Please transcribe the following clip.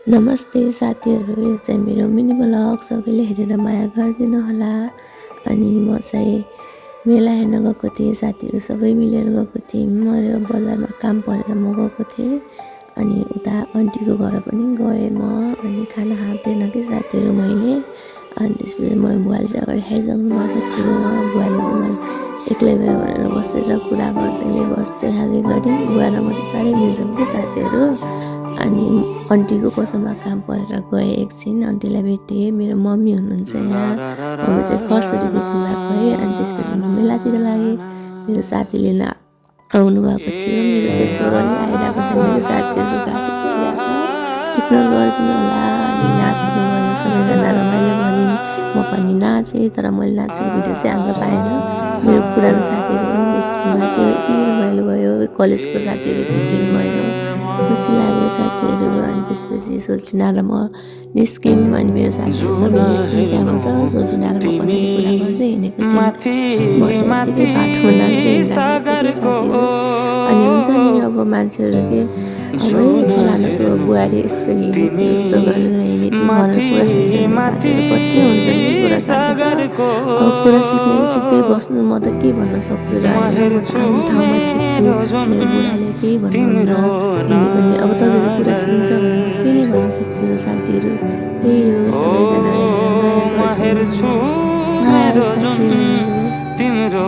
नमस्ते साथीहरू, यो चाहिँ मेरो मिनी ब्लग सबैले हेरेर माया गरिदिनु होला। अनि म चाहिँ मेला हेर्न गएको थिएँ, साथीहरू सबै मिलेर गएको थियौँ। म बजारमा काम परेर म गएको थिएँ। अनि उता आन्टीको घर पनि गएँ म। अनि खाना खाँदैन कि साथीहरू मैले। अनि त्यसपछि म बुवाले चाहिँ अगाडि खाइसक्नु भएको थियो। बुवाले चाहिँ मलाई एक्लै भयो भनेर बसेर कुरा गर्दै बस्दै खाँदै गऱ्यौँ। बुवा र म चाहिँ साह्रै मिल्छौँ कि साथीहरू। अनि आन्टीको पसलमा काम परेर गएँ, एकछिन आन्टीलाई भेटेँ। मेरो मम्मी हुनुहुन्छ यहाँ, मम्मी चाहिँ फर्स्टचोटि देख्नु भएको है। अनि त्यसपछि म मेलातिर लागेँ। मेरो साथी लिन आउनु भएको थियो। मेरो चाहिँ स्वरले आइरहेको छैन कि साथीहरू, घाँटी पुगिरहेको छ, इग्नोर गरिदिनु होला। अनि नाच्नु भयो, सबैजना रमाइलो गऱ्यौँ। म पनि नाचेँ, तर मैले नाचेको भिडियो चाहिँ हाल्न पाएन। मेरो पुरानो साथीहरू पनि भेट्नु भएको थियो, यति रमाइलो भयो। कलेजको साथीहरू भेटिनु भयो, खुसी लाग्यो साथीहरू। अनि त्यसपछि सोल्टिना र म निस्क्यौँ। अनि मेरो साथीहरू सबै निस्क्यौँ त्यहाँबाट। सोल्टिना र म कसरी कुरा गर्दै हिँडेको थियौँ। म चाहिँ यत्तिकै बाटोमा नाच्दै हिँडिरहेको थिएँ साथीहरू। अनि हुन्छ नि अब मान्छेहरू के अब फलानाको बुहारी यस्तो हिँडेको यस्तो गरेर हिँडेको भनेर कुरा सिक्छ नि साथीहरू। कति हुन्छ नि कुरा सिक्नु त। अब कुरा सिक्ने सिक्दै बस्नु, म त के भन्न सक्छु र होइन। म त आफ्नो ठाउँमा ठिक छु। मेरो बुढाले केही भन्नुहुन्न। यिनी पनि अब तपाईँहरू कुरा सुन्छ भने म के नै भन्न सक्छु र साथीहरू। त्यही हो, सबैजनाले हेरेर माया गरिदिनु होला। बाई साथीहरू।